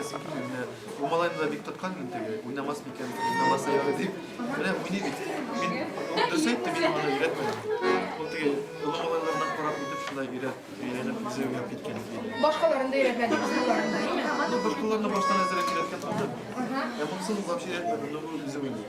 әйтәсем килми. Менә бу малайны да бик тоткан мин теге, уйнамас микән, уйнамаса ярый дип. Менә уйный бит. Мин ул дөрес әйтте, мин аны өйрәтмәдем. Ул теге олы малайлардан карап итеп шулай өйрәт, өйрәнеп үзе уйнап киткән иде. Башкаларын да өйрәтмәдегез боларын да, әйеме? Ну, башкаларны баштан әзрәк өйрәткән булдым. Ә монысын вообще өйрәтмәдем, но бу үзе уйный.